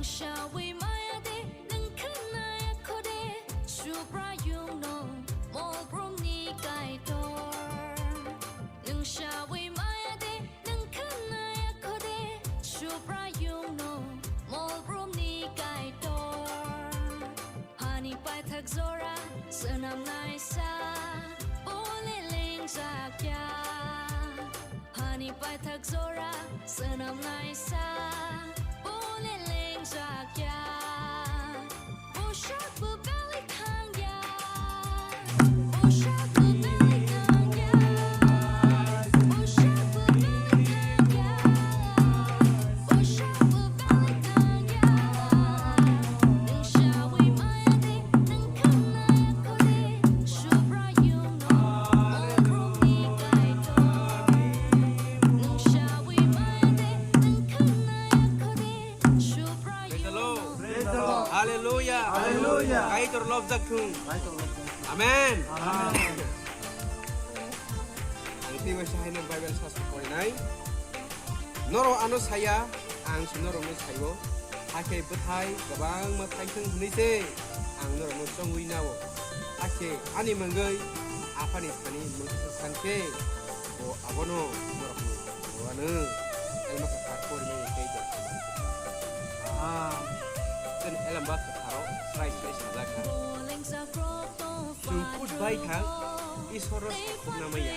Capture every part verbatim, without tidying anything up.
Sawi maya de, nang khna ya khode, Subraiyung no, Molbrum ni Kaitor. Nwng sawi maya de, nwng khna ya khode, Subraiyung no, Molbrum ni Kaitor. Hani paithak jora, swnam naisa, bole lengjak ya. Hani paithak jora, swnam naisa, bole lengjak ya. Ushak bubeli thangya. Ushak bubeli thangya. Ushak bubeli thangya. Ushak bubeli thangya. Nung shawi maya de, nung khna kore, Subraiyung no, Molbrum ni Kaitor. Nung shawi maya de, nung khna kore, Subraiyung Praise the Lord. Praise the Lord. Hallelujah. Hallelujah. Kaitor lobjak thung. Kaitor lobjak thung. Amen. Amen. Ang teibo se haino Bible sasu porinai. Norok ano saya, ang se norokno saio. Hakhe bwthai kwbangma thaithwng hwnwi se ang norokno chongwi nao. Hakhe ani mungwi Aphani thani mungsa san khe, bo abono norokno rwano. Elma kwthar porinani tei tong. Ah, chwng elma kwtharo srai srai sajak kha. Chwng kut bai thang, Iswrno sakhokna maya.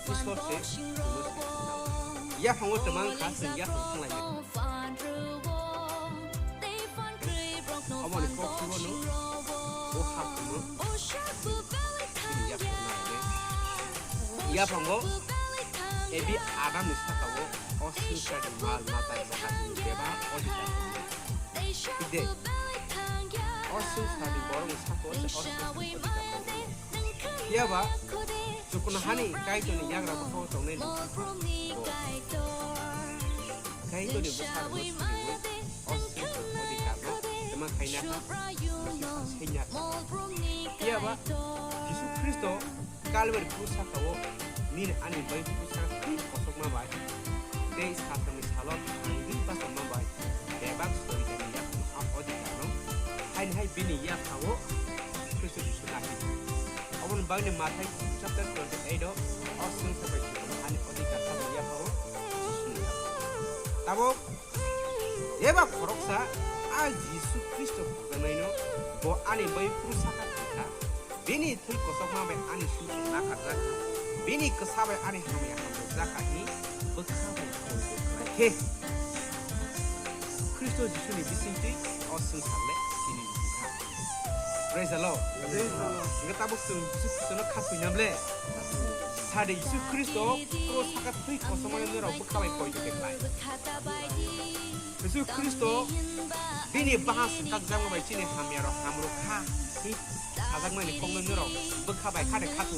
Iswr se chwngno sakhokna. Yaphango twmang kha, chwng yaphang thanglai maya. Omoni kok phuru no, o ha phuru no, chini yaphang nai ne. Yaphango, ebi Adam ni saka o, o swngchar ni mal mata jaga ni bebak odhikar. Hide, o swngchar ni borok ni saka o se o swngchar ni odhikar. Phiya ba, chuknohani Kaitorni yagra bwkhao tongnai ni bwkha bo. Kaitorni bwsarokno swnamwi o swngchar odhikarno twma khaina kha, bwswk kha sainya kha. Phiya ba, Jisu Khristo Kalbari krusa sakao nini ani bai krusa thwi kosokma bai tei sathangni salo thangwi bachama bai bebak soitanni yaphang a odhikarno haini hai bini yaphao Khristo Jisu nahi. Oboni bagwi Mathai chapter twenty-eight o, o swngchar bai chuknohani odhikar sakni yaphao Jisuni yaphao. Tabok eba khoroksa a Jisu Khristo khaknangnaino bo ani bai krusa kha thangkha. Bini thwi kosokma bai ani sumsok nakarjak kha. Bini kwsa bai ani hamya hamjakjak kha hwnwi bwkha bai khe Khristo Jisuni bisingtwi o swngchar le chini nukha. Praise the Lord. Praise the Lord. Hingke tabuk chwng Jisu Khristono kha swinam le. Sade Jisu Khristo kro saka thwi kosomani norok bwkha bai poito khe khlai. Jisu Khristo bini baha swkakjakma bai chini hamyarok hamrwk kha. Sajakmani kokno norok bwkha bai khade khathu.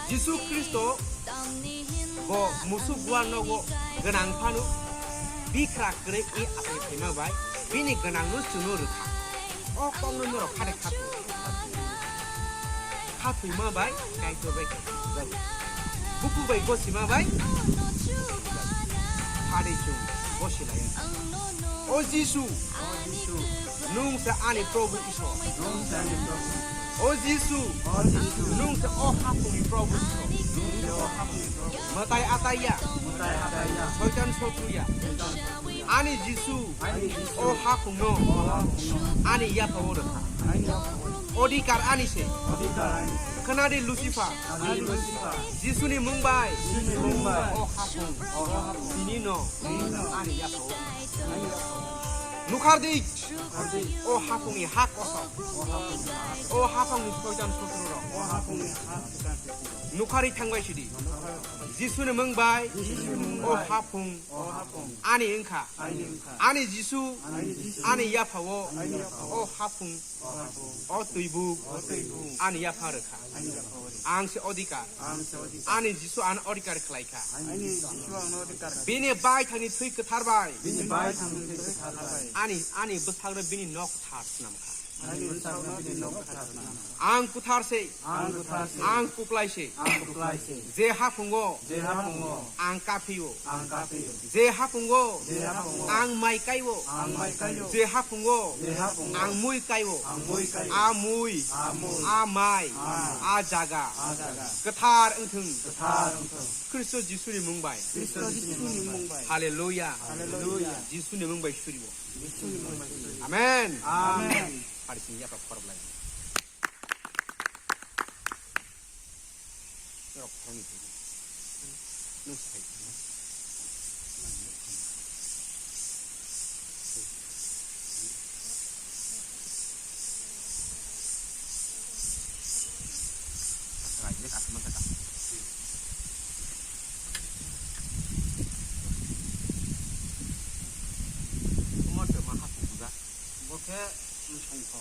Jisu Khristo bo musuk guar nogo gwnang phano bikra kwrwi i achai phaima bai bini gwnangno chwngno rwkha. O kokno norok khade khathu. Khathwima bai Kaitor bai khathwjak. Buku bai gosima bai khade chwng gosi laya. O Jisu, nwng se ani Probhu Isor. O Jisu, nwng se o haphungni Probhu Isor. Mwtai atai ya, Soitan sotru ya. Ani Jisu, o haphungno ani yaphao rwkha. Odhikar ani se. Khwnadi Lucifer, Jisuni mung bai o haphung tini no ani yaphao. Nukhardi, o haphungni ha kosok, o haphungni soitan sotru rok. Nukhari thangbai sidi. Jisuni mung bai o haphung ani wngkha. Ani Jisu ani yaphao o haphung, o twibuk ani yapha rwkha. Ang se odhikar. Ani Jisu ano odhikar khlai kha. Bini baithangni thwi kwthar bai ani, ani bwsakno bini nok thar swnam kha. Ang kwthar se. Ang kwthar se. Ang kwplai se. Ang kwplai se. Je haphungo. Je haphungo. Ang kaphio. Ang kaphio. Je haphungo. Je haphungo. Ang mai kaio. Ang mai kaio. Je haphungo. Je haphungo. Ang mui kaio. Ang mui kaio. A mui. A mui. A mai. A mai. A jaga. A jaga. Kwthar wngthung. Kwthar wngthung. Khristo Jisuni mung bai. Khristo Jisuni mung bai. Haleluya. Haleluya. Jisuni mung bai surio. Jisuni mung bai surio. Amen. Amen. Hari sini ya, Pak, parok lai. Rok thani. Nung sai. Rai, ini kasih masa tak. Umur ke maha kubuga. Bo khe msongkho.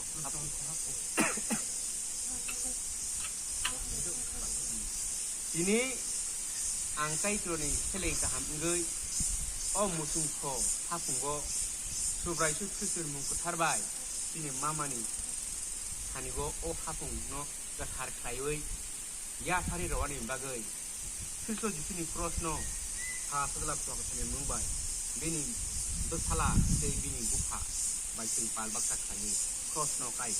Tini ang Kaitorni seleng kaham wngwi o musungkho haphungo Subrai Jisu Khristoni mung kwthar bai chini mamani thanigo o haphungno kwthar khlaiwi yapharwi rwani bagwi Khristo Jisuni krosno ha sajla Phuarjakthani mung bai bini bwsala tei bini bupha bai chwng pal baksa khlaiwi krosno kai.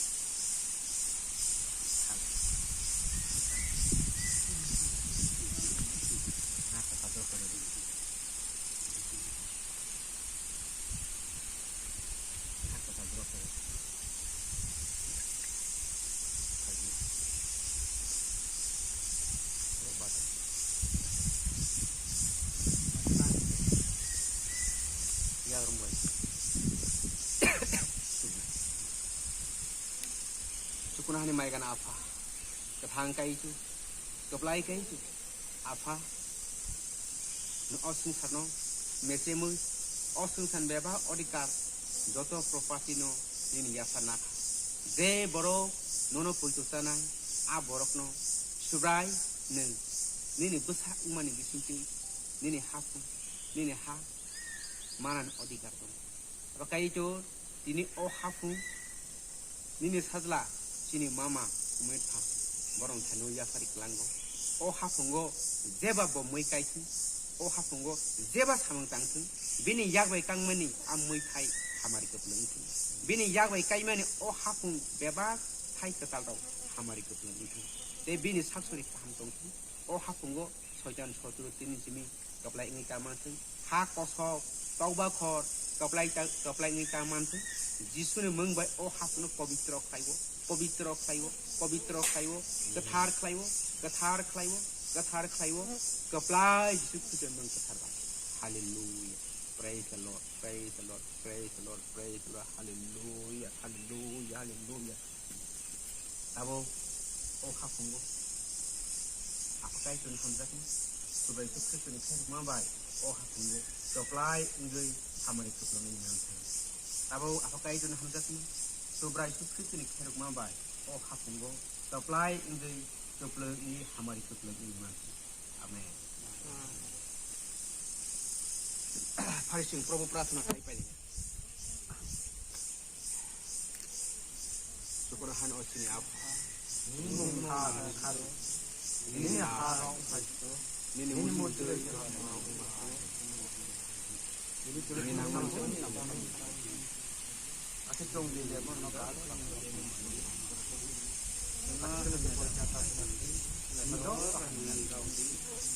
Chukuna hani mai gana Apha, kwthang kai chu, kwplai kai chu. Apha, nwng o swngcharno mechemwi, o swngcharni bebak odhikar, joto property-no nini yapharna kha. Je borok nono poito chanai, a borokno Subrai nwng nini bwsa wngmani bisingtwi nini haphung, nini ha manani odhikar tongo. Abo Kaitor, tini o haphung nini sajla chini mama wngwi tha, borok thani yapharwi kwlango. O haphungo jeba bo mui kaithung, o haphungo jeba samung tangthung, bini yak bai kangmani a mui thai hamari kwplwng wngthung. Bini yak bai kaimani o haphung bebak thai kwtal rok hamari kwplwng wngthung. Tei bini saksuri kaham tongthung. O haphungo Soitan sotru tini simi kwplai wngwi ta manthung. Ha kosok, tokba khor, kwplai ta, kwplai wngwi ta manthung. Jisuni mung bai o haphungno pobitro khlaiwo, pobitro khlaiwo, pobitro khlaiwo, kwthar khlaiwo, kwthar khlaiwo, kwthar khlaiwo. Kwplai Jisu Khristoni mung kwthar bai. Hallelujah. Praise the Lord. Praise the Lord. Praise the Lord. Praise the Lord. Hallelujah. Hallelujah. Hallelujah. Abo o haphungo Apha Kaitorni hamjakma Subrai Jisu Khristoni khairokma bai o haphungo kwplai wngwi hamari kwplwngwi nangkha. Abo Apha Kaitorni hamjakma Subrai Jisu Khristoni khairokma bai o haphungo kwplai wngwi kwplwngwi hamari kwplwngwi nangkha. Amen. Pharising Probo prarthana khai pai. Chukuna han o chini Apha. Nini mung ha rwkha rw. Nini ha rok phai rw. Nini mung twi rok. Nini nangmani. Ake chong di lebo no ka.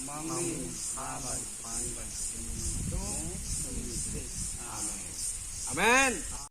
Mangni ha bai pai bai. Amen. Amen.